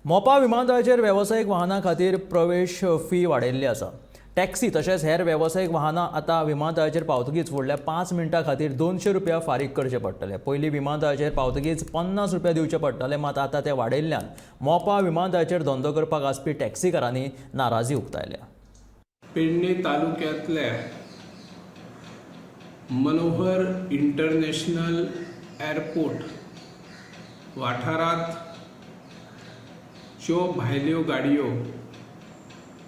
मोपा विमानतळाचेर वेवसायीक वाहनां खातीर प्रवेश फी वाडयल्ली आसा. टॅक्सी तशेंच हेर वेवसायीक वाहनां आतां विमानतळाचेर पावतकीच फुडल्या 5 मिनटां खातीर 200 रुपया फारीक करचे पडटले. पयलीं विमानतळाचेर पावतकीच 50 रुपया दिवचे पडटाले, मात आतां ते वाडयल्ल्यान मोपा विमानतळाचेर धंदो करपाक आसपी टॅक्सीकारांनी नाराजी उक्तायल्या. पेडणे तालुक्यांतल्या मनोहर इंटरनॅशनल एअरपोर्ट वाठारांत ज्यो भायल्यो गाडयो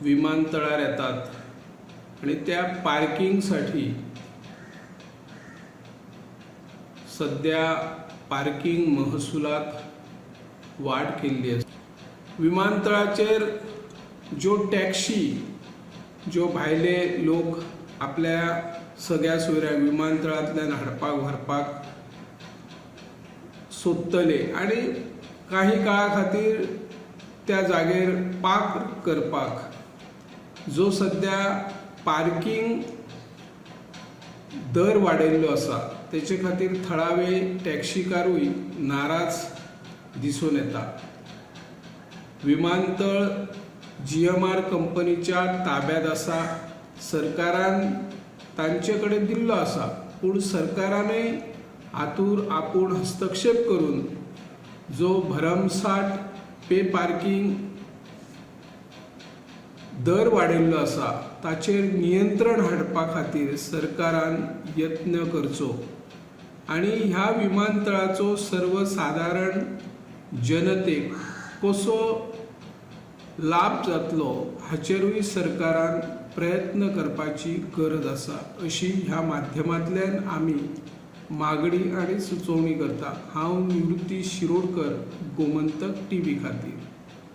विमानतळार येतात आनी त्या पार्किंगसाठी सद्या पार्किंग महसुलात वाड केल्ली आसा. विमानतळाचेर ज्यो टॅक्सी, ज्यो भायले लोक आपल्या सगळ्या सोयऱ्यांक विमानतळांतल्यान हाडपाक व्हरपाक सोदतले आनी काही काळा खातीर त्या जागेर पार्क करपाक जो सद्या पार्किंग दर वाडयल्लो आसा, तेचे खातीर थळावे टॅक्सीकारूय नाराज दिसून येता. विमानतळ जीएमआर कंपनीच्या ताब्यांत आसा. सरकारान तांचे कडेन दिल्लो आसा, पूण सरकारानय हातूर आपूण हस्तक्षेप करून जो भरमसाठ पे पार्किंग दर वाडयल्लो आसा, ताचेर नियंत्रण हाडपा खातीर सरकारान यत्न करचो आनी ह्या विमानतळाचो सर्वसादारण जनतेक कसो लाभ जातलो हाचेरूय सरकारान प्रयत्न करपाची गरज आसा, अशी ह्या माध्यमांतल्यान आमी मागणी आनी सुचोवणी करता. हांव निवृत्ती शिरोडकर, गोमंतक टीव्ही खातीर.